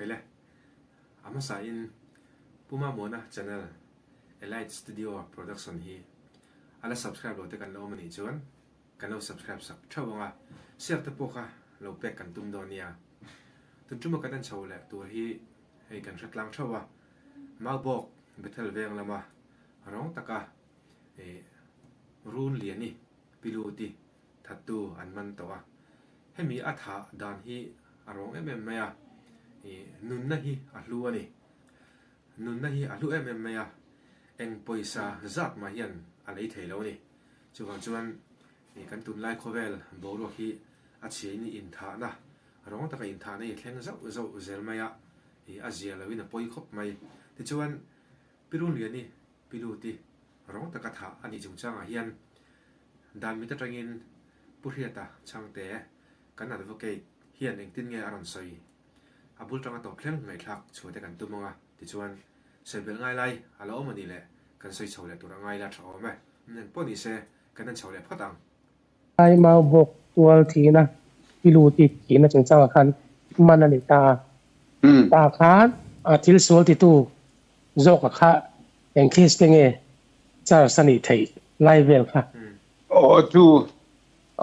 Kei le, a hmasa in Pu Mamuana channel Elite Studio Production hi a la subscribe lo te kan la awm a nih chuan kan lo subscribe sak theuh ang a, share te pawh kha lo pek kan tum dawn nia. Tun tuma kan en chho leh tur hi hei kan hre tlang theuh a, Maubawk Bethel veng lama rawng taka ih run liani Piluti thattu an man tawh a, hemi a thah dan hi a rawng em em mai a, ih nunna hi a hlu a ni. Nunna hi a hlu em em mai a, eng pawisa zat mah hian a lei thei lo a ni. Chuvang chuan ih kan tunlai khawvel boruak hi a chhiain inthahna, rawng taka inthahna hi a thleng zauh zauh zel mai a, ih a zia loin a pawi khawp mai. Tichuan Pirunliani Piluti rawng taka thah a nih chungchangah hian dan mit atangin Pu Hriata Chhangte kan advocate hian engtin nge a rawn sawi? A bul tanga tawp thleng ngaihthlak chhuah te kan tum ang a, tichuan sawi belh ngai lai a la awm a nih leh kan sawi chho leh tur a ngai la tha awm e. Engpawh ni se kan en chho leh phawt ang. Lai mau bawk tual thihna Piluti thihna chungchangah khan man a ni ta a, tah khan a thil sual titu Zawka kha eng case te nge charge a nih theih lai vel kha? Aw chu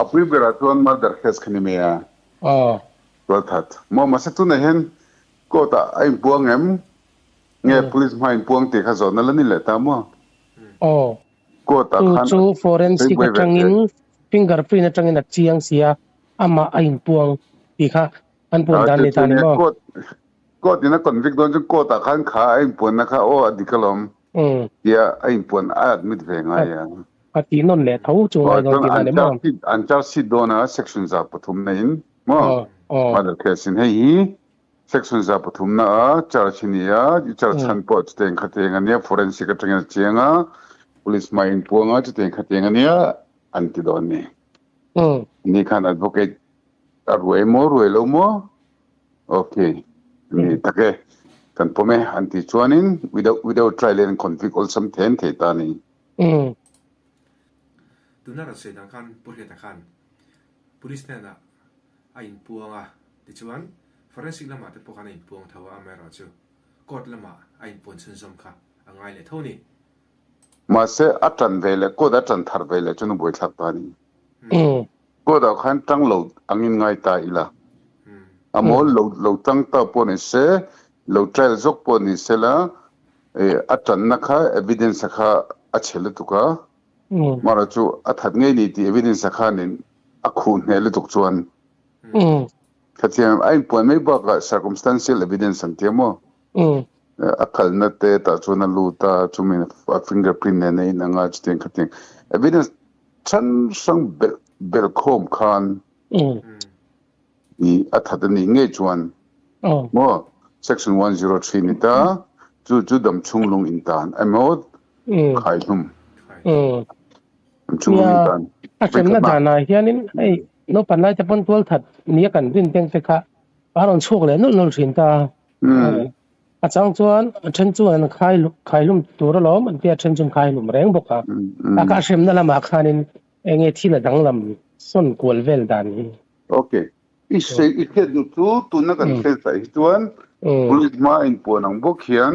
a pui berah chuan murder case kha ni mai a. Aw. Tualthat. Maw mahse tunah hian court ah a inpuang em? Nge police hma inpuang tih kha zawhna la ni leh ta maw? Aw. Court ah Chu khan chu a sawi forensic buai ve hle. atangin fingerprint atangin a chiang sia amah a inpuang tih kha an puan Ah dan chu ni chu ta ni nia maw? court Court in a convict dawn chuan court ah khan kha a inpuanna kha aw a dik alawm tia a inpuan a admit ve ngai a. A tih nawn leh tho chu ngai dawn tihna ni maw? An charge sheet dawn a section 103 na in maw? Murder case in hei hi section 103 na a charge hi ni a, i charge chhan pawh chuteng khateng a nia, forensic atangin a chiang a, police hmai inpuang a chuteng khateng a nia an ti dawn ni. Ni khan advocate a ruai maw ruai lo maw? Ok, ni tak e. Kan pawm e an tih chuanin without without trial in an convict awlsam then thei ta a ni. Tuna rawn sawi dan khan Pu Hriata khan Police hnenah a inpuang a, tichuan Forensic lamah te pawh khan a inpuang tho a, amaherawhchu Court lamah a inpuan chhunzawm kha a ngai leh tho a ni. Mahse a tan ve leh court a tan thar ve leh chuan a buaithlak ta a ni. Court ah khan tang lo angin ngai ta ila. A mawl lo lo tang ta pawh ni se, lo trial zawk pawh ni se la, a tanna kha evidence a kha a chhe lutuk a. Mara chu a that ngei ni tih evidence a khanin a khuh hneh lutuk chuan. Khathiang a inpuan mai bakah circumstantial evidence an tia maw? A kalna te tah chuan a lut a, chumi a fingerprint nen a inang a, chutiang khatiang evidence hrang hrang belh belh khawm khan i a that a nih ngei chuan maw section 103 ni ta chu chu dam chhung lung in tan emaw khaihlum dam chhung lung in tan a hremna danah hianin hei naupang lai te pawn tual that nia kan rin teng te kha a rawn chhuak leh nawlh nawlh thin ta. A chang chuan a then chuan an khai khaihlum tur alawm an tia a then chuan khaihlum reng bawk a. A ka hremna lamah khanin enge thil a danglam sawn kual vel dan hi. Ok. I sei i hriat duh chu tuna kan hriat ah hi chuan police hma inpuan ang bawk hian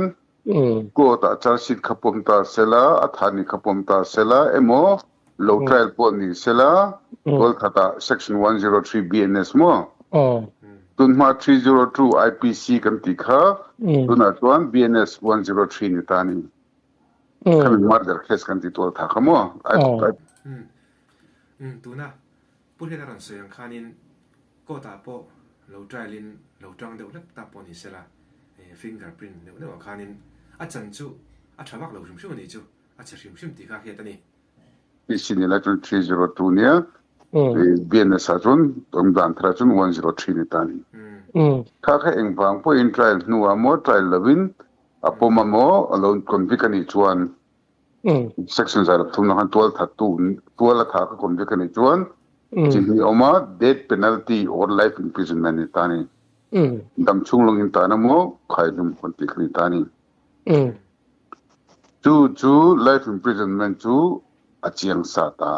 court ah charge sheet kha pawm ta sela, a tha ni kha pawm ta sela emaw lo trial pawh ni sela Kolkata section 103 BNS maw? Tunhma 302 IPC kan tih kha tunah chuan BNS 103 ni ta ni. Khami murder case kan ti tual tha kha maw? Tuna Pu Hriata rawn sawi ang khanin court ah pawh lo trial in lo tang deuh hlek ta pawh ni sela fingerprint neuh neuh ah khanin a chan chu a tha vak lo hrim hrim a nih chu, a chhe hrim hrim tih kha a hriat a ni. PC ni lai chuan 302 nia, BNS ah chuan awm dan thar ah chuan 103 ni ta ni. Kha kha engvang pawhin trial hnuah maw trial lovin a pawm a maw a lo convict a nih chuan section 103 na khan tual thattu tual a tha kha convict a nih chuan chi hnih a awm a, death penalty or life imprisonment ni ta ni. Dam chhung lawng in tan a maw khaihlum kan tih kha ni ta ni. Chu chu life imprisonment chu a chiang sa ta.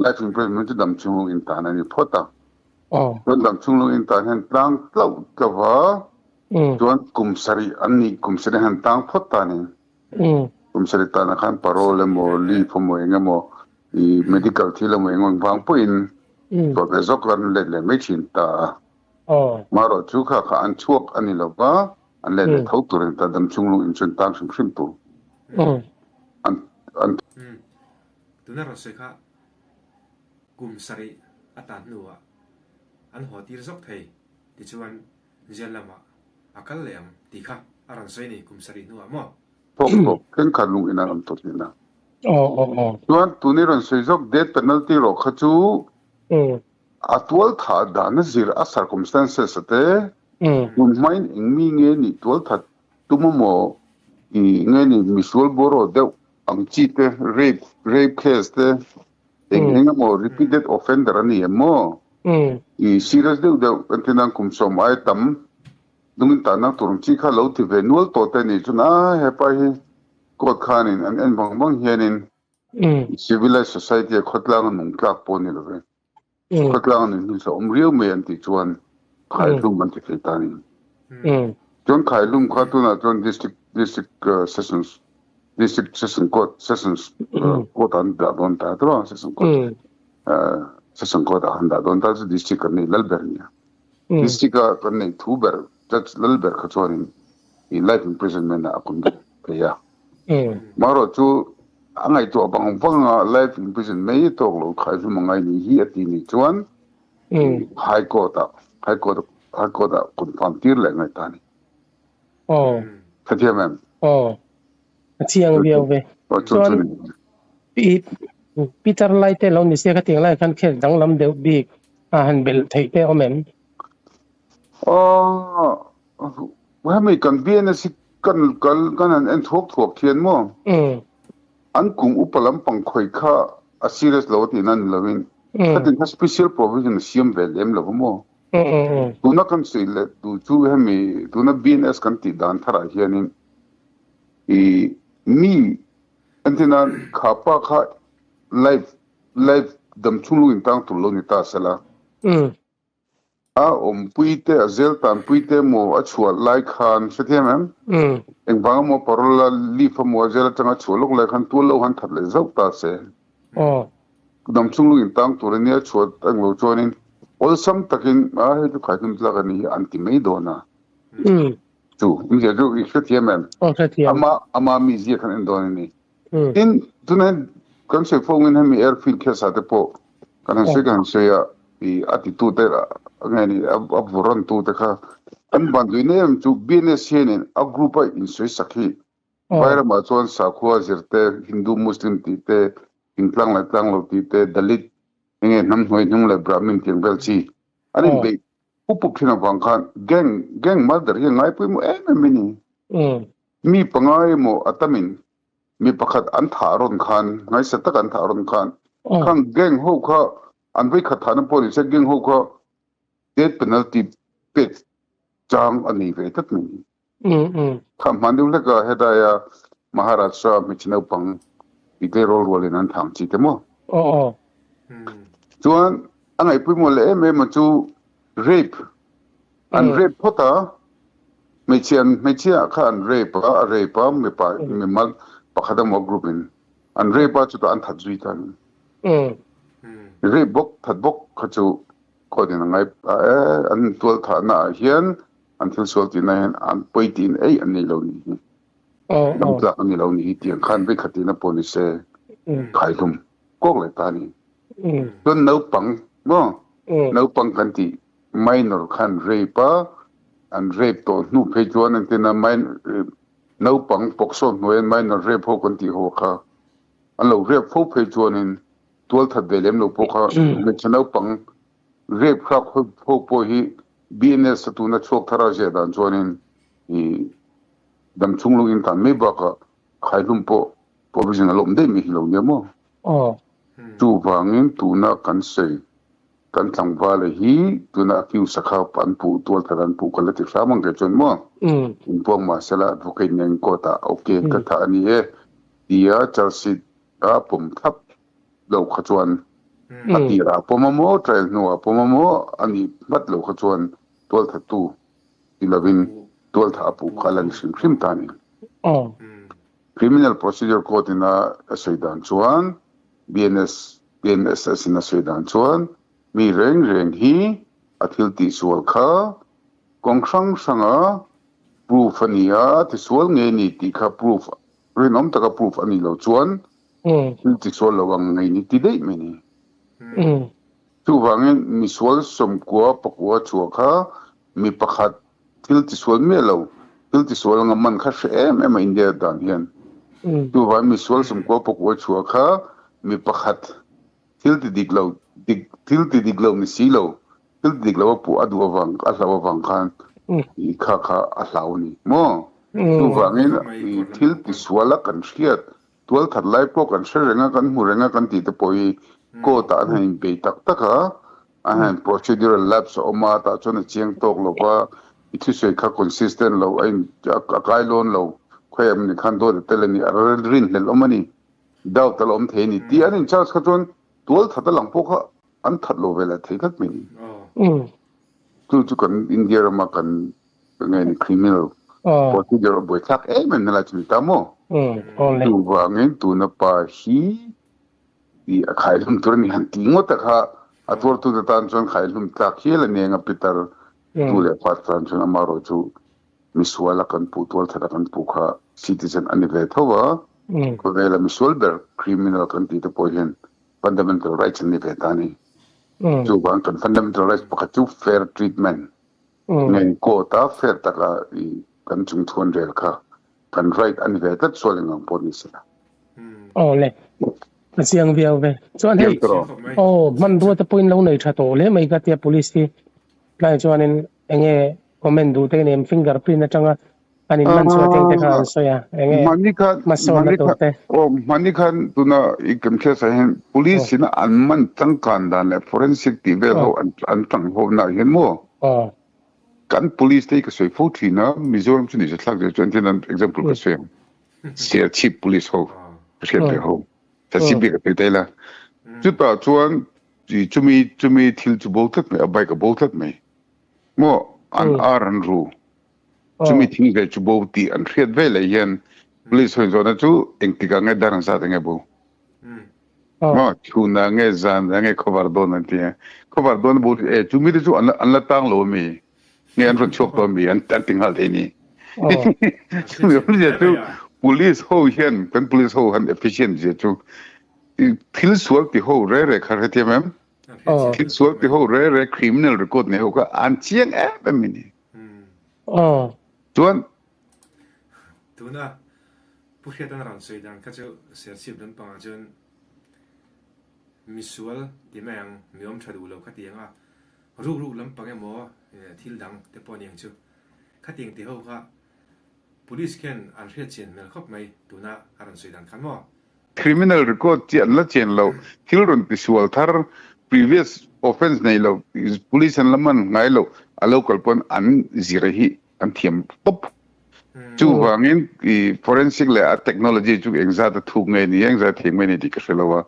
Life imprisonment chu dam chhung lung in tan a ni phawt a. Chuan dam chhung lung in tan hian tlang tlauh tlauh va Chuan kum sarih an nih kum sarih han tang phawt ta ni. Kum sarih tanah khan parole emaw leave emaw eng emaw i medical thil emaw eng eng vang pawhin chawlh ve zawk an let leh mai thin ta a. Marawh chu kha kha an chhuak a ni lo va, an let leh tho tur a ni ta, dam chhung lung in chuan tang hrim hrim tur. An an. Tuna rawn sawi kha kum sarih a tan hnuah an haw tir zawk thei tichuan Jail lamah a kal leh ang tih kha a rawn sawi ni kum sarih hnuah maw? Thawk tawp thenkhat lung in an awm tawp nihna. Chuan tun i rawn sawi zawk death penalty rawh kha chu a tual thah dan a zir a circumstances a te tun hmain eng mi nge nih tual that tum emaw i nge ni misual bawraw deuh ang chi te rape rape case te Eng eng emaw repeated offender a ni em maw? I serious deuh deuh kan ti nang kum sawm ai tam nungin tahnak tur ang chi kha lo ti ve nual tawh te nih chuan a hepa hi court khanin an en vang vang hianin civilized society a khawtlang a nung tlak pawh a ni lo ve. Khawtlang a nun hi hlauhawm riau mai an tih chuan khaihlum an ti thei ta a ni. Chuan khaihlum kha tunah chuan district district sessions district session court sessions court an dah dawn ta tawh a session court session court ah an dah dawn ta chu district kan nei lal ber nia. District a kan nei thu ber judge lal ber kha chuanin i life imprisonment ah a convict thei a. Marawh chu a ngaihtuah vang vang a life imprison mai tawk lo khai hlum a ngai ni hi a ti ni chuan high court ah high court high court ah confirm tir leh ngai ta ni. Aw. Khathiam em? Aw. A chiang viau ve. Aw chu chu ni. Pi Peter lai te lo ni se khatiang lai khan khel danglam deuh bik a han belh theih te awm em? Aw Hemi kan BNS hi kan kal kan han en thuak thuak thian maw? An kum upa lampang khawi kha a serious lo a tihna ni lovin khatin kha special provision a siam ve lem lo maw? Tuna kan sawi leh tu chu hemi tuna BNS kan tih dan tharah hianin i mi entirna kha pa kha life life damchhung lung intang tur lo ni ta sela. A awmpui te, a zel tanpui te emaw a chhuah lai khan hrethiam em? Engvang emaw parole a leave emaw a zel atanga chhuah lawk lai khan tual lo han that leh zauh ta se. Dam chung lung intang tur ania a chhuah englo chuanin awlsam takin a hei chu khaihlum tlak a ni hi an ti mai dawn a. Chu inzia chu i hrethiam em? Ama ama mizia khan en dawn a ni. Tin, tunah hian kan sawi fo angin hemi airfield khiasa te pawh kan han sawi kan han sawi a, i a titute nge ni a vawrantute kha an ban duih na em chu BNS hianin a group a insawi sak hi Vairamah chuan sakhua zir te, Hindu Muslim tih te, Thingtlang leh Tlanglo tih te, Dalit enge hnam hnuai hnung leh Brahmin tih ang vel chi an inbeih pup pup thin avang khan gang gang murder hi a ngaipawimawh em em a ni. Mi panga emaw a tamin mi pakhat an thah rawn khan, ngaisa tak an thah rawn khan, khang gang ho kha an vei khat thahna pawh ni se gang ho kha death penalty pek chang a nei ve tlat mai ni. Kha hman deuh hlek a hetaia Maharashtra hmeichhe naupang titleirawl rualin an thang chi te maw? Chuan a ngaihpawimawh leh em em a chu rape An rape phawt a, hmeichhia an hmeichhia kha an rape a, a rape a mipa mimal pakhat emaw group in an rape a chutah an that zui ta a ni. Rape bawk that bawk kha chu court in a ngai e an tual thahna ah hian an thil sual tihna hian an pawi tiin ei an nei lo ni hi. Dam tlak an ni lo ni hi tiang khan vekhat tina pawh ni se khaihlum kawk leh ta a ni. Chuan naupang maw naupang kan tih Minor khan rape a, an rape tawh hnu phei chuan an tina naupang pawksaw hnuaiin minor rape ho kan tih ho kha an lo rape fo phei chuanin tual that ve lem lo pawh kha hmeichhe naupang rape hrak ho pawh hi BNS a tuna chhuak thar a ziah dan chuanin i damchhung lung in tan mai bakah khaihlum pawh provision a la awm daih mai hi lo nia maw? Chuvangin tuna kan sawi Kan tlangval hi tuna a kiu sakha an puh tual that an puh ka la ti hram ang kei chuan maw? Inpuang mahsela advocate nen court ah ok ka tha a ni e tia charge sheet a pawm thlap lo kha chuan a tirah a pawm a maw trial hnuah a pawm a maw a nih hmat lo kha chuan tual thattu ti lovin. Tualtha a puh kha a la ni hrim hrim ta a ni. Criminal Procedure Code in a sawi dan chuan, BNS, BNSS in a sawi dan chuan mi reng reng hi a thil tihsual kha kawng hrang hranga proof a ni a, tisual nge ni tih kha proof, rinawm taka proof a nih loh chuan thil tisual lo ang ngei ni ti daih mai ni. Chuvangin misual sawmkua pakua chhuah kha mi pakhat thil tisual miah lo, thil tisual anga man kha hre em em a India dan hian. Chuvangin misual sawmkua pakua chhuah kha mi pakhat thil ti dik lo, dik, thil ti dik lo ni si lo, thil ti dik lo a puh a duh avang, a hlauh avang khan i kha kha a hlau a ni maw? Chuvangin i thil tisual a kan hriat Tual that lai pawh kan hre reng a, kan hmu reng a kan tih te pawh hi court ah an han inbei tak tak a, an han procedural lapse a awm a, tah chuan a chiang tawk lo va, i thusawi kha consistent lo, a in a kai lawn lo, khawi em ni khan dawt a tel a ni, a rinhlelh awm a ni, doubt a la awm thei a ni tih an in charge kha chuan tual that a lang pawh kha an that lo ve leh thei tlat mai. Chu chu kan India rama kan nge ni criminal procedure a buaithlak em em na lai chu ni ta maw? Chuvangin tuna pa hi i a khaihlum tur a ni han ti ngawt a kha a tuartute tan chuan khaihlum tlak hial a ni eng a pitar tu leh fa tan chuan amaherawh chu misual a kan puh tualthat a kan puh kha citizen a ni ve tho a, khawvela misual ber criminal kan tih te pawh hian fundamental rights an ni ve ta a ni. Chuvang kan fundamental rights pakhat chu fair treatment nge court a fair taka i kan chungthuan rel kha kan right a ni ve tlat sual engang pawh ni sela. Aw le, a chiang viau ve. Chuan hei, aw hmanrua te pawhin lo nei tha tawh hle mai ka tia police hi. Tlai chuanin enge comment duh te nem fingerprint atanga An in man chhuah teng te kha an sawi a, eng nge Hmani khan hmasawnna hmani tur khan te? aw hmani khan tuna i kan hriat sa hian police in an man changkan dan leh forensic tih vel ho an an tang ho na hian maw Aw. kan police te hi ka sawi fo thin a Mizoram chu ni se thlak zir chuan tin an example ka sawi ang Serchhip police ho ka hriat ve ho Serchhip bik a sawi ta ila chutah chuan chumi chumi thil chu bo tlat mai a bike a bo tlat mai maw an ar an ru Chumi thing ve chu bo tih an hriat ve leh hian police hawi zawhna chu engtikah nge dar an zat ange bo? Maw chhunah nge zanah nge khawvar dawn an ti a. Khawvar dawn bo e chumi te chu an an la tang lo ami? Nge an rawn chhuak tawh ami? An an ti nghal thei ni. Chumi awmzia chu police ho hian kan police ho han efficient zia chu thil sual ti ho re re kha hrethiam em? Thil sual ti ho re re criminal record nei ho kha an chiang em em a ni. Aw. Chuan. Tuna Pu Hriatan rawn sawi dan kha chu Serchhip lampangah chuan misual ti mai ang, mi awm tha duh lo kha tiang a, ruk ruk lampang emaw thil dang te pawh aniang chu. Khatiang ti ho kha Police khian an hriat chian hmel khawp mai tuna a rawn sawi dan khan maw? Criminal record chi an la chen lo, thil rawn ti sual thar, previous offence nei lo, police an la man ngai lo, a local pawn an zir hi an thiam tawp. Chuvangin i forensic leh a technology chu engzat a thuk nge ni, engzat a thiam nge ni tih ka hre lo a.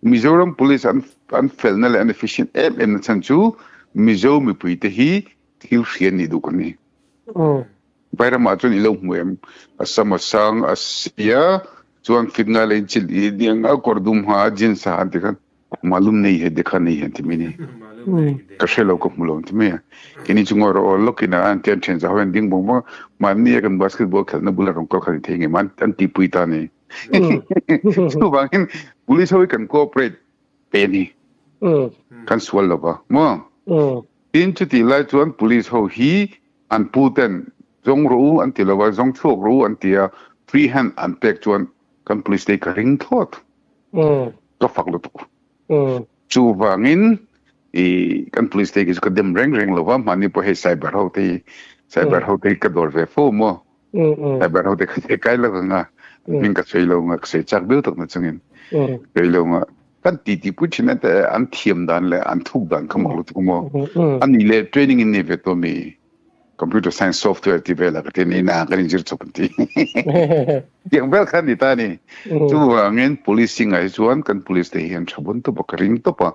Mizoram police an an felna leh an efficient em em na chhan chu Mizo mipuite hi thil hria nih duh kan ni. Vairamah chuan i lo hmu em? A sam a sang a sia, chuan fit ngai lo in chilh i niang a kawr dum ha a jeans ha an ti khan malum nei he dekha nei he an ti mai ni. Ka hre lo ka hmu lo an ti mai a. Keini chu ngawi rawh aw lawkin a an ti an thian za ho hian ding bawng bawng a, mahni a kan basketball khelhna bula rawn kal khan i thei ngei ma an tihpui ta ni. Chuvangin police ho hi kan cooperate pe ni. Kan sual lo va maw? Tin chutih lai chuan police ho hi An pu ten zawng rawh u an ti lo a, zawng chhuak rawh u an ti a, free hand an pek chuan kan police te hi ka ring thlawt. Ka fak lutuk. Chuvangin i kan police te hi chu ka dem reng reng lo va, mahni pawh hei cyber ho te hi, cyber ho te hi ka dawr ve fo maw. Cyber ho te ka thei kai lo ang a, hming ka sawi lo ang a, ka sawi chak viau tak na chungin sawi lo ang a. Kan titi pui thin a te an thiam dan leh an thuk dan kha mak lutuk maw. Ani leh training in nei ve tawh mi computer science software ti vel a ka ti ni na kan inzir chawp an ti. Tiang vel kha ni ta ni. Chuvangin policing ah hi chuan kan police te hi an tha bon tawp a ka ring tawp a.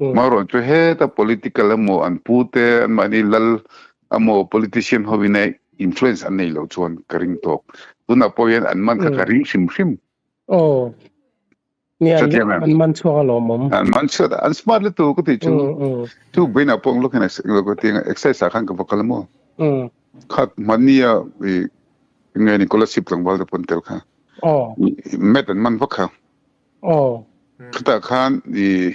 Marawh chu heta political emaw an pu te an mahni lal emaw politician hovin e. Influence an nei loh chuan ka ring tawk. Tunah pawh hian an man kha ka ring hrim hrim. Aw. Nia, an man chhuak a lawmawm. An man chhuak a, an smart lutuk ka tih chu. Chu vawiinah pawh lawkin exercise ah khan ka va kal a maw. Kha hmannia i nge ni scholarship tlangval te pawn tel kha. Met an man vak kha. Khutah khan i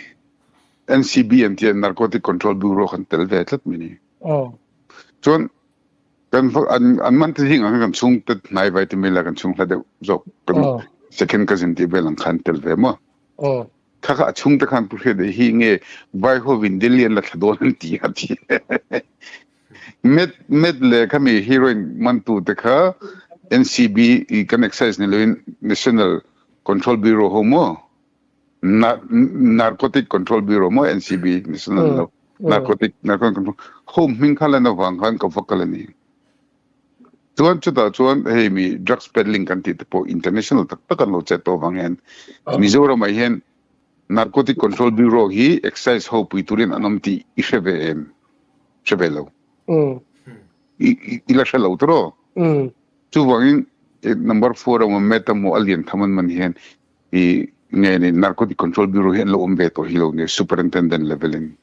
NCB an tia Narcotic Control Bureau khan tel ve tlat mai ni. Chuan kan an an man te zingah khan kan chhungte hnai vai te mai la kan chhung hla deuh zawk kan second cousin tih vel ang khan tel ve maw. Kha kha a chhungte khan pu hriat hi nge vai hovin Delhi an la thla dawn an ti a ti. Met met le khami heroin mantu te kha NCB i kan excise ni loin National Control Bureau ho maw Narcotic Control Bureau maw NCB National lo Narcotic Narcotic Control ho hming kha lan avang khan ka va kal a ni. Chuan chutah chuan hei mi drugs peddling kan tih te pawh international tak tak an lo chet tawh avang hian Mizoramah hian Narcotic Control Bureau hi excise ho pui turin an awm tih i hre ve em? Hre ve lo. I la hre lo tawh. Chuvangin number 4 a awm meta maw a lian tham an man hian i nge ni Narcotic Control Bureau hi an lo awm ve tawh hi lo ni superintendent level in.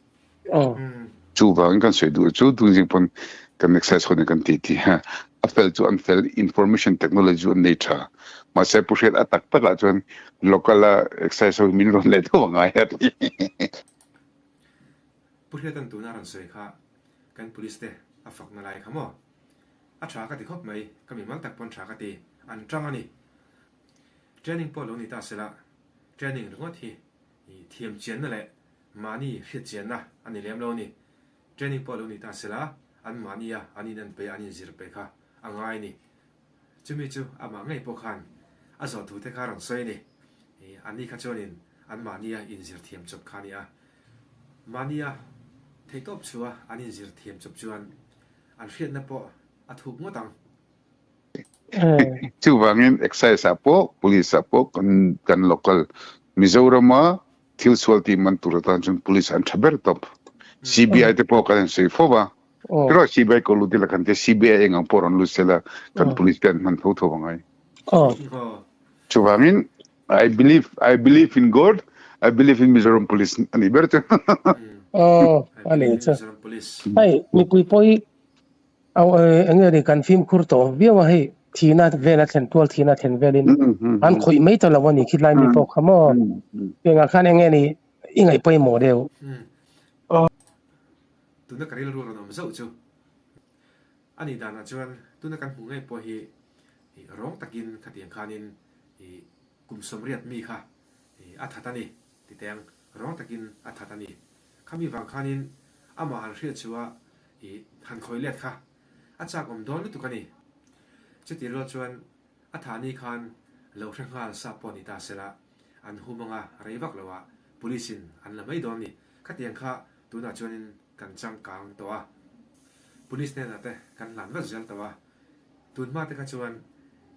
Chuvangin kan sawi duh chu tunzing pawn kan excise ho nen kan ti ti ha. A fel chu an fel information technology an nei tha. Mahse pu hriat a tak tak ah chuan local a excise ho min rawn leh deuh a ngai a ti. Pu Hriatan tuna rawn sawi kha kan police te a fakna lai kha maw? A tha ka ti khawp mai, ka mimal tak pawn tha ka ti, an tang a ni. Training pawh lo ni ta sela, training ringawt hi thiam chianna leh mahni hriat chianna a ni lem lo a ni. Training pawh lo ni ta sela, an mahnia an in an peih a, an inzir peih kha a ngai a ni. Chumi chu amah ngei pawh khan a zawh thu te kha a rawn sawi a ni. Anni kha chuanin an mahnia inzir thiam chawp kha a ni a. Mahnia theihtawp chhuah an inzir thiam chawp chuan an hriatna pawh a thuk ngawt ang. Chuvangin excise ah pawh police ah pawh kan kan local Mizoram a thil sual tih man tur atan chuan police an tha ber tawp. CBI te pawh kan han sawi fo va. Pero CBI ko lut ila kan tia CBI eng ang pawh rawn lut sela kan police te an hman tho tho angai. Chuvangin I believe I believe in God I believe in Mizoram police ani ber chu. Aw ani chu. Hei mipui pawh hi Au eng nge ni kan fimkhur tawh viau a hei thihna vel a thlen tual thihna thlen velin an khawih mai ta lo a ni khilai mi pawh kha maw engah khan eng nge ni i ngaih pawimawh deuh. Tuna ka rilru rawn awm zauh chu a nih danah chuan tuna kan hmuh ngei pawh hi rawng takin khatiang khanin kum sawmriat mi kha a that a ni titeng rawng takin a that a ni. Khami vang khanin amah han hriat chu a i han khawih let kha a chak awm dawn lutuk a ni. Chuti rual chuan a thahni khan lo hre nghal sa pawh ni ta sela an hum anga rei vak lo ah police in an la mai dawn ni. Khatiang kha tunah chuanin kan changkang tawh a, police hnenah te kan hlan vat zel tawh a, tun hma te kha chuan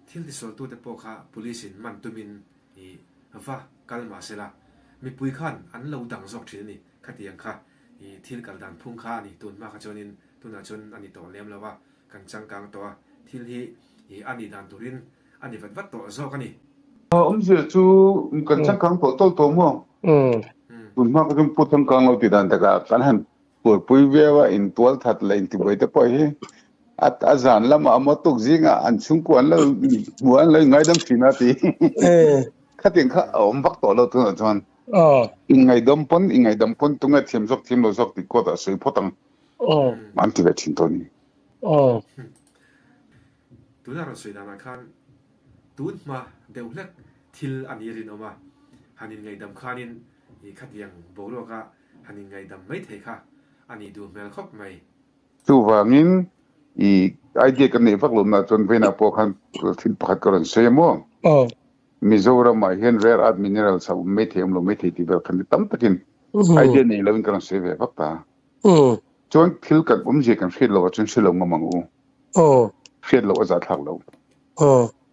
thil tisualtute pawh kha police in man tumin I va kal mah sela, mipui khan an lo dang zawk thin a ni. Khatiang kha i thil kal dan phung kha a ni. Tun hma kha chuanin tunah chuan a ni tawh lem lo a, kan changkang tawh a, thil hi i a nih dan turin a ni vat vat tawh zawk a ni. Awmzia chu kan changkang tawh tawlh tawh maw? Tun hma kha chuan pu changkang lo tih dan takah kan han Tualpui viau a intual that leh intibuai te pawh hi a zan lamah a maw tuk zingah an chhungkua an lo hmu an lo inngaidam thin a ti. Khatiang kha a awm vak tawh lo tunah chuan. Inngaidam pawn inngaidam pawn tunge thiam zawk thiam lo zawk tih court ah sawi phawt ang. An ti ve thin tawh a ni. Tuna rawn sawi danah khan tun hma deuh hlek thil a ni rinawm a, han inngaihdam khanin khatiang boruaka Han inngaihdam mai thei kha a nih duh hmel khawp mai. Chuvangin i idea kan neih vak lohna chuan vawiinah pawh khan thil pakhat ka rawn sawi a maw? Mizoramah hian rare earth minerals a awm mai thei awm lo mai thei tih vel khan tam takin idea nei loin ka rawn sawi ve vak ta. Chuan thil kan awmzia kan hriat loh ah chuan hre lo ngam ang u. Hriat loh a zahthlak lo.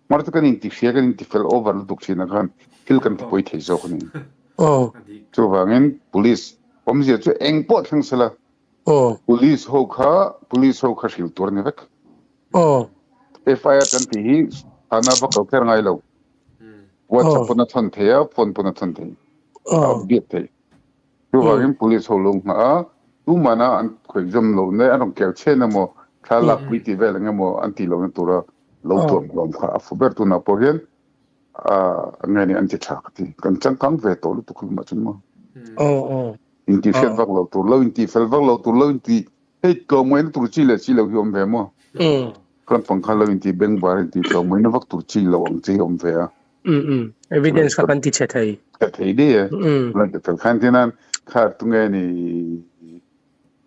Mar chu kan intihria kan intifel over lutuk thin ah khan thil kan tipawi thei zawk a ni. Chuvangin police awmzia chu eng pawh thleng sela police ho kha police ho kha hrilh tur a ni vek. Aw. FIR kan tih hi thana va kal kher ngai lo. WhatsApp pawn a thawn thei a, phone pawn a thawn thei. A update thei. Chuvangin police ho lo nghah a, tumahna an khawih zawm lo ne, an rawn kel chhen emaw, thla lak pui tih vel eng emaw an tih lohna tura lo tuam hlawm kha a fu ber. Tunah pawh hian nge ni an ti tha ka ti. Kan changkang ve tawh lutuk hlawm ah chuan maw. Intihhriat vak lo tur lo, intihfel vak lo tur lo, intih Hei tlawmngaihna tur chi leh chi lo hi awm ve maw? Kan pang khan lo inti bengvar inti tlawmngaihna vak tur chi lo ang che hi awm ve a. Evidence kha kan ti chhe thei. Chhe thei dei e. Lan ti fel khan tinan kha tunge ni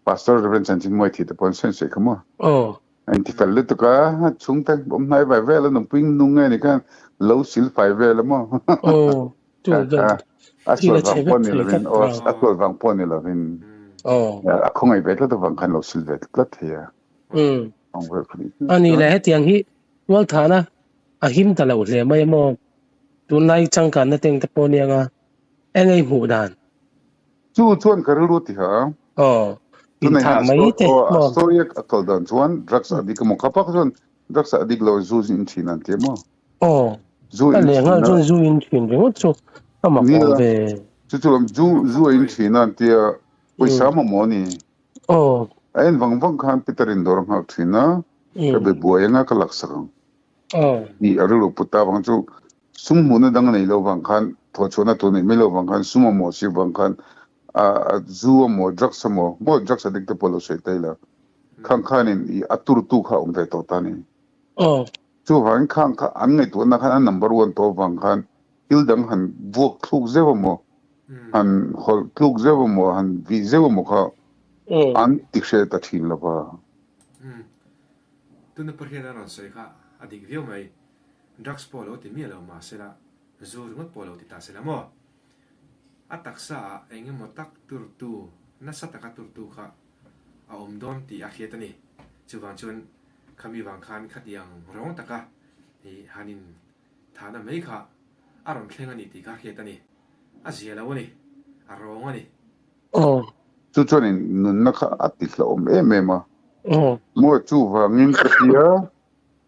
Pastor Reverend Chanchin Muai thi te pawn sawi sawi kha maw? Aw. A inti fel lutuk a, chhungte awm hnai vai vel a nupui nung nge ni khan lo sil fai vel a maw? Aw. Tu a sual vang pawh ni lovin aw a sual vang pawh ni lovin a khawngaih ve tlat avang khan lo sil ve tlat thei a. Ani le hetiang hi tualthana a him ta lo hle mai maw tunlai changkanna teng te pawh nia nga eng ei hmuh dan. Chu chuan ka rilru ti ha. Aw inthah mai te maw. Story a kal dan chuan drugs addict emaw kha pak chuan drugs addict lo zu in thin an ti maw. Aw, Zu a in leh nghal thin a. chuan zu in thin ringawt chu a mak Nia, awm ve. chu chu lam zu zu a in thin a an tia, pawisa mamawh a ni. Aw. A en vang vang khan Peter in dawr a nghak thin a, ka be buai anga ka laksak ang. Aw. Ni a rilru put ta vang chu sum hmuhna dang a nei lo vang khan, thawhchhuahna tur neih mai lo vang khan, sum mamawh si vang khan a zu amaw drugs amaw, maw drugs addict te pawh lo sawi ta ila, khang khanin i a turtu kha a awm ve tawh ta a ni. Aw. Chuvangin khang kha an ngaihtuahna khan an number one tawh avang khan thil dang han vuak thluk zeuh emaw, han hawlh tluk zeuh emaw, han vih zeuh emaw kha an ti hre ta thin lo va. Tuna Pathian a rawn sawi kha a dik viau mai. Drugs pawh lo ti miah lo mah sela, zu ringawt pawh lo ti ta sela maw? A taksa ah eng emaw tak turtu, nasa taka turtu kha a awm dawn tih a hriat a ni. Chuvang chuan khami vang khan khatiang rawng taka i han in thahna mai kha a rawn thleng a ni tih kha hriat a ni. A zia lo a ni. A rawng a ni. Aw. Chu chuan in nunna kha a ti hlauhawm em em a. Aw. Maw chuvangin ka tia,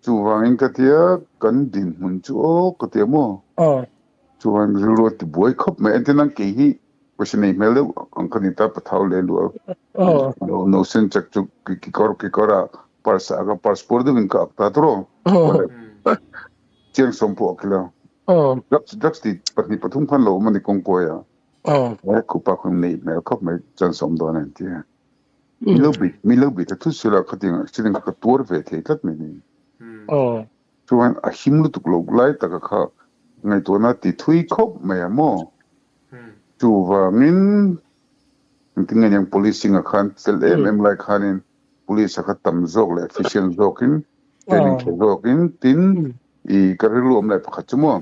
chuvangin ka tia kan dinhmun chu aw ka tia maw. Aw. Chuan rilru a ti buai khawp mai. Entir nan kei hi pawisa nei hmel deuh ang ka ni ta, pathau leh luah no no sen chak chu kikawr kikawr ah purse ah ka purse pur deuhin ka ak ta tur aw. Chiang sawm pawh a khila. Drugs drugs ti pahnih pathum khan lo awm a ni kawngkawi ah. He khupa khan nei hmel khawp mai chan sawm dawn a inti a. Mi lo bi mi lo bi ta thut sila khatiang accident kha ka tuar ve thei tlat mai ni. Chuan a him lutuk lo lai taka kha ngaihtuahna ti thui khawp mai a maw? Chuvangin engtin nge niang policing ah khan fel em em lai khanin police ah kha tam zawk leh efficient zawkin training tha zawkin tin i ka rilru awm leh pakhat chu maw?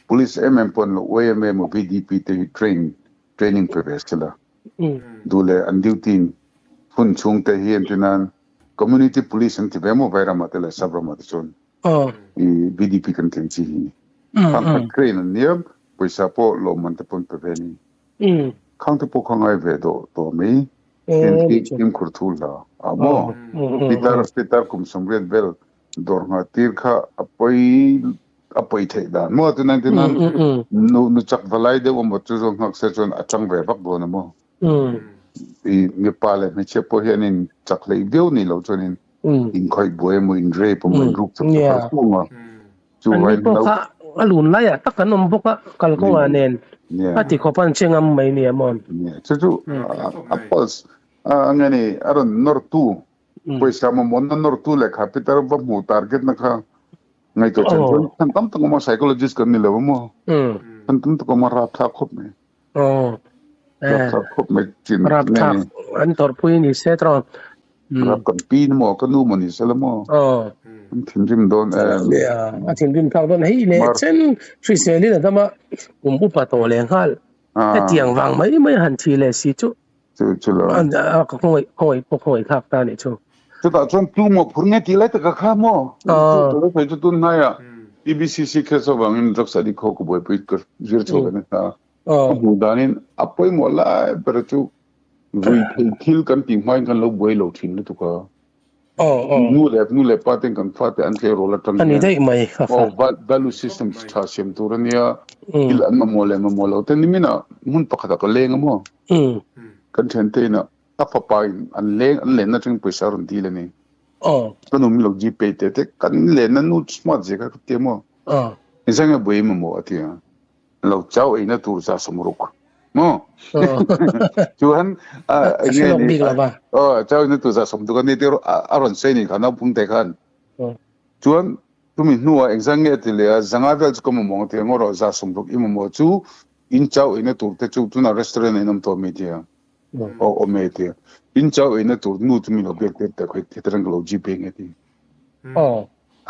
Police em em pawh an lo yma emaw VDP te hi train training pe ve sela duh leh an duty in hun chhung te hi entir nan Community Police an ti ve maw Vairamah te leh Sabramah te chuan i VDP kan tih ang chi hi khang kha train an nia pawisa pawh lawmman te pawh an pe ve a ni khang te pawh kha ngai ve dawh tawh mai fimkhur thu hla a maw pitar pitar kum sawmriat vel dawr nghah tir kha a pawi a pawi theih dan maw tunah tinan nu nu chak valai deuh emaw chu zawng nghak se chuan a tang ve vak dawn a maw. I mipa leh hmeichhia pawh hian in chak hleih viau ni loh chuan in in khawih buai emaw in rape emaw in ruk chak chak har fung a. Chu vai pawh kha a lun lai ah tak an awm bawk a kalkawngah nen a ti khawp an che ngam mai nia maw. Chu chu a pulse a nge ni a rawn nawr tu pawisa mamawhna nawr tu leh kha pitar va hmuh target na kha ngaihtuah chan chuan khan tam tak awm a psychologist kan ni lo a maw khan tam tak awm a rapthlak khawp mai. Aw eh khawp mai chin rapthlak an tawrhpui ni se tawh rap kan pi ni maw ka nu maw ni se la maw aw an thinrim dawn em a thinrim thlak dawn hei leh chen hriselin a dama kum upa tawh leh nghal hetiang vang mai mai han thi leh si chu chu chu lo ka khawngaih khawngaih pawh khawngaih thlak ta nih chu chutah chuan tu maw phur nge tih lai taka kha maw chu chu chu tun hnaia TBCC case avangin drugs addict ho ka buaipui ka zir chho ve nasa a hmuh danin a pawimawh lai ber chu vui thei thil kan tih hmain kan lo buai lo thin lutuk a. Nu leh nu leh pa ten kan fate an tleirawl atang hian daih mai kha aw value system tha siam tur ania thil an mamawh leh mamawh lo te nimin ah hmun pakhat ah ka leng a maw kan thian te in ah a fapa in an leng an lenna atangin pawisa a rawn dil ani ka nu min lo gpay te te kan lenna nu smart zia kha ka tia maw engzah nge buai mamawh a tia. Lo chau eina tur za sawmruk maw chuan enge ni aw chau eina tur za sawmruk ani te a rawn sawi ni kha naupang te khan chuan chumi hnuah engzah nge ti leh a zanga vel chu ka mamawh ang ti ang erawh za sawmruk i mamawh chu in chau eina tur te chu tunah restaurant ah in awm tawh mi tia aw awm e tia in chau eina tur nu chu min lo biak tir teh hetiang ka lo gpay nge ti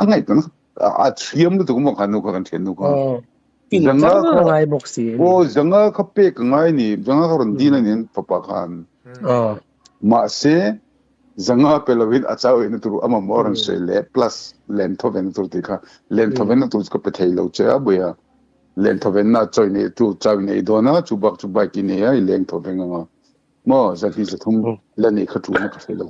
a ngaihtuahna a thiam lutuk maw kha nu kha kan thian nu kha. Pin kar a ngai bawk si. Aw zanga kha pek a ngai ni zanga kha rawn dil a ni an fapa khan. Mahse zanga pe lovin a chau eina tur a mamawh a rawn sawi leh plus len thawvenna tur tih kha len thawvenna tur chu ka pe thei lo che a buia len thawvenna chawi nei tu chau in ei dawn a chu bak chu bike i nei a i leng thawveng anga maw zahnih zathum la neih kha ṭulna ka hre lo.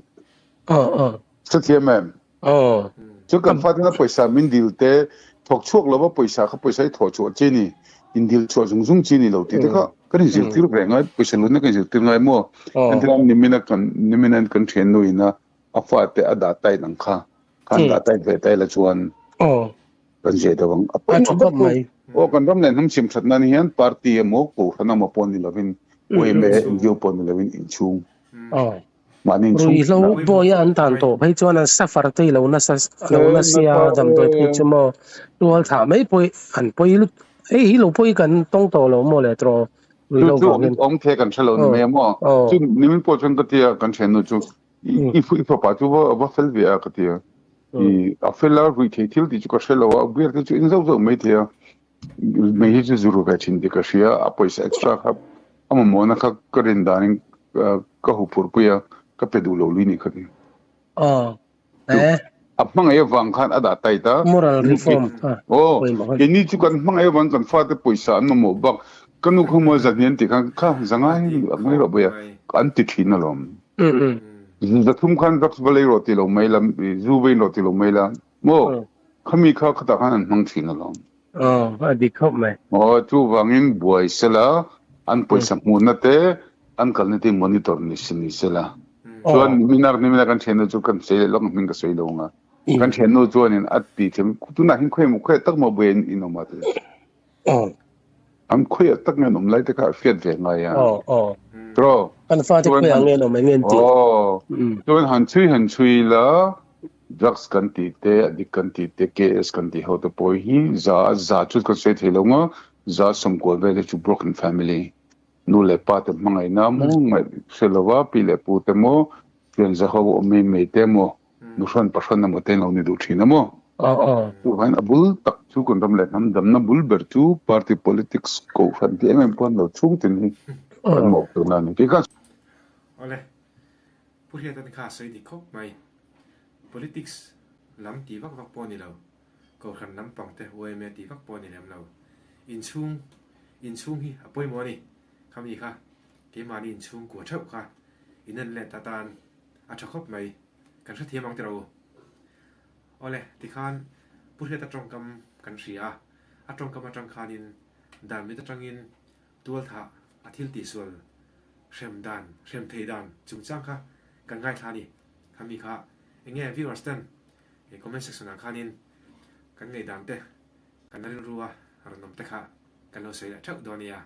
Hrethiam em? Aw. Chu kan faten a pawisa min dil te thawk chhuak lova pawisa kha pawisa hi thawh chhuah chi ni, in dil chhuah zung zung chi ni lo tih te kha kan in zirtir ve ngai, pawisa lutna kan zirtir ngai maw? Entirna nimina kan nimina kan thiannu ina a fate a dah tight ang kha, khan dah tight ve ta ila chuan kan zia deuh ang. A pawimawh ber chu aw kan ram leh hnam chim that nan hian party emaw kohhran emaw pawh ni lovin yma NGO pawh ni lovin inchhung Mahni inchhung Ruihhlo bawi a an tan tawh phei chuan an suffer te lo nasa lo nasia damdawi phei chu maw tual thah mai pawh an pawi lut hei hi lo pawi kan tawng tawh lo maw le tawh ruihhlo vangin. Chu chu awm the kan hre lo ni mai a maw chu nimin pawh chuan ka tia kan thiannu chu i fapa chu va fel ve a ka tia i a fel a ruih thei thil tih chu ka hre lo a beer te chu in zauh zauh mai thei a Mei hi chu zuru ve thin tih ka hria, a pawisa extra kha a mamawhna kha ka rin danin ka huphurhpui a, ka pe duh lo lui nih kha ti. Aw, eh. A hmangaih avang khan a dah tight a. Moral reform kha pawimawh a ni. Keini chu kan hmangaih avang kan fate pawisa an mamawh bak, ka nu kha maw zahni an tih khan kha zangai a ngai rawh bawiha an ti thin alawm. Zathum khan drugs va lei rawh ti lo mai la, zu va in rawh ti lo mai la, Maw? Khami kha khatah khan an hmang thin alawm. Aw, a dik khawp mai. Aw, chuvangin buai sela, an pawisa hmuhna te, an kalna te monitor ni si ni sela. Chuan nimina nimina kan thiannu chu kan sawi leh lawk ang hming ka sawi lo ang a. Kan thiannu chuanin a ti thiam, tunah hian khawi emaw khawiah tak maw buai in awm a ti. An khawiah tak nge an awm lai te kha a hriat ve ngai a. Tiraw? Kan fate khawiah nge an awm eng nge an tih? Chuan han chhui han chhui la, drugs kan tih te, addict kan tih te, KS kan tih ho te pawh hi za za chu kan sawi thei lo nga, za sawmkual vel hi chu broken family, nu leh pa te hmangaihna maw ngaih hre lova pi leh pu te maw, thian za ho awm mai mai te maw, Nuhran pahran emaw te lo ni duh thin a maw? Chuvangin a bul tak chu kan ram leh hnam damna bul ber chu party politics kohhran tih em em pawh an lo chhung tin hi kan mawh tur na a ni. Kei khan. Awle, Pu Hriatan kha a sawi dik khawp mai. Politics lam tih vak vak pawh a ni lo, kohhran lampang te yma tih vak pawh a ni lem lo. Inchhung, inchhung hi a pawimawh a ni. Khami kha keimahni inchhungkua theuh kha in en let atan a tha khawp mai. Kan hrethiam ang tiraw u. Awle, tikhan Pu Hriata tawngkam kan hria a, a tawngkam atang khanin dan mit atangin tualthah a thil tihsual hrem dan, hrem thei dan chungchang kha kan ngaithla a ni. Khami kha enge viewers ten comment section ah khanin kan ngaihdan te, kan rilru a rawn awm te kha kan lo sawi leh theuh dawn nia.